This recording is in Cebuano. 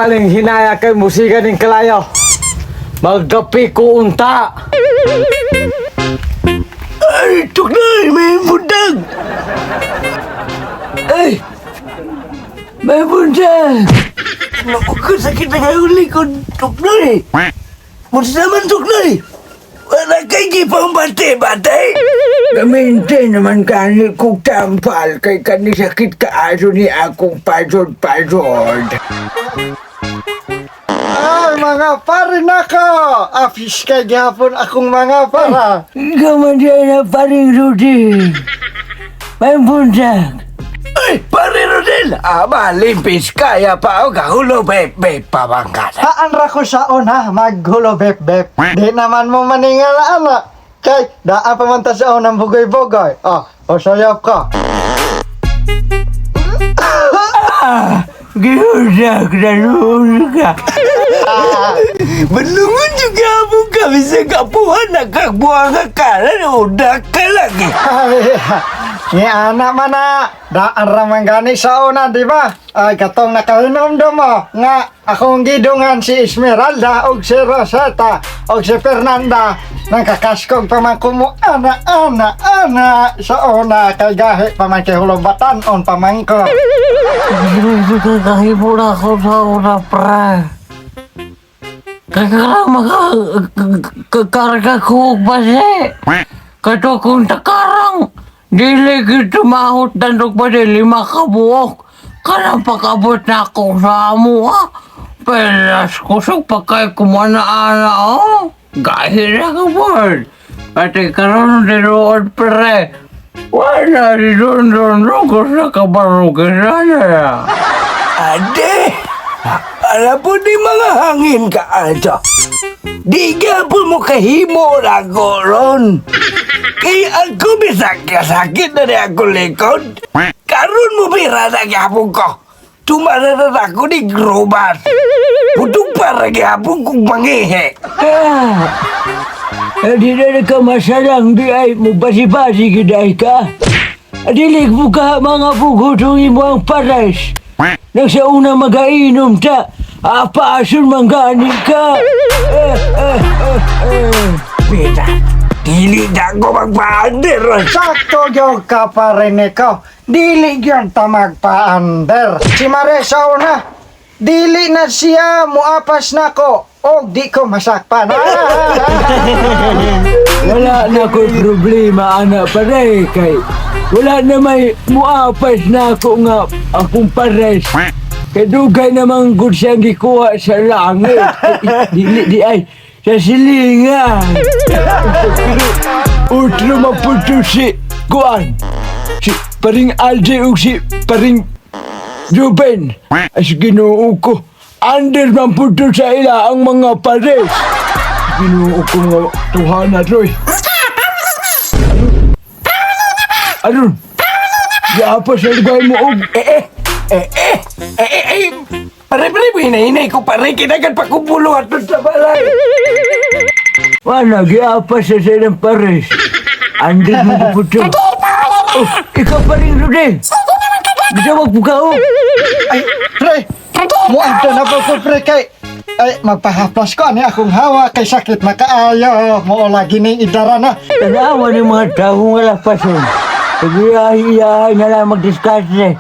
Waling hinaya kay musika ning kalayo. Magkape ko unta. Ay, tuknay, may buntag! Ay, may buntag! Naku, sakit na kayo likod, tuknay! Musta naman, tuknay? Wala kay gipang bate-bate! Gaminte naman kani kong tampal kay kani sakit kaaso ni akong pasod-pasod. Ay, mga pare nako! Afis kay gihapon akong mga para. Ikaw man dyan na paring Rudy. May buntag. Ay, pare Rodel! Ama, limpis kaya pa o kahulo, bebe, pamangkat. Haan ra ko saon ha, maghulo bep bep. Di naman mo maningala ana. Kay daan pa man ta saon ang bugoy-bugoy. Oh, o sayop ko. Giudak na noon ka. Balungon juga mo kami sa kapuhan nagkagbuang akala na udak ka lagi. Ay, ni ana man na, daan ra man gani sa una, di ba? Ay, katong nakahinomdom mo nga akong gidungan si Esmeralda og si Rosetta og si Fernanda nang kakaskog pa man kumo ana ana ana sa una kay gahi pa man kay hulobatan on pa man ko. Kahimo na ako sa una, pre. Kaya maka kakarga ko base. Kato kung takarang dili kita mahot dandog pa di lima ka buok. Kanang pag-abot na ako sa amo ha. Pelas kusog pa kay kumana-ana oh. Gahi na ka board. Pati karon dinuod pre. Wala di don don don ko sa kabarugan na. Ade, alam po di mga hangin ka ato. Di ka po mo kahimo na ako ron. Kaya ako bisakit na rin ako likod. Karon mo pira na gihapon ko. Tumara na ako ni Grobas. Putong para gihapon kong mangihe. Ah, di na ka masalang di ay mo basi-basi giday ka. Dili mo ka mga bugutong imo ang pares. Nang sa una magainom ta, apaason man gani ka. Eh, eh, eh, eh. Pita, dili na ako magpaander. Sakto gyud ka pare niko. Dili gyud ta magpaander. Si Mare sa una, dili na siya muapas nako og di ko masakpan. Wala na ko'y problema, ana pare, kay wala na may muapas na ako nga akong pares. Kay dugay namang gud siyang gikuha sa langit. Ay, dili di ay sa silingan. Pero utro maputo si Kuan. Si paring Alde ug si paring Ruben. As Ginoo ko. Under man puto sa ila ang mga pares. Ginoo ko nga tuhana troy. Aron. Giapa sa lugar mo og Eh, eh, eh, eh, eh, eh, eh, pare, pare, hinahinay ko, pare, kinagan pa kong pulo ato sa balay. Wala, giapa sa silang pares. Under mo ko puto. Oh, ikaw pa rin, Rudy. Gusto magpukao? Ay, pre, muadto na po ko pre kay ay magpahaplas ko ani akong hawa kay sakit na kaayo. Mo lagi ning idara na. Tanawa ng mga tao nga lapason. Sabi, ay, iyahay na lang magdiskarte.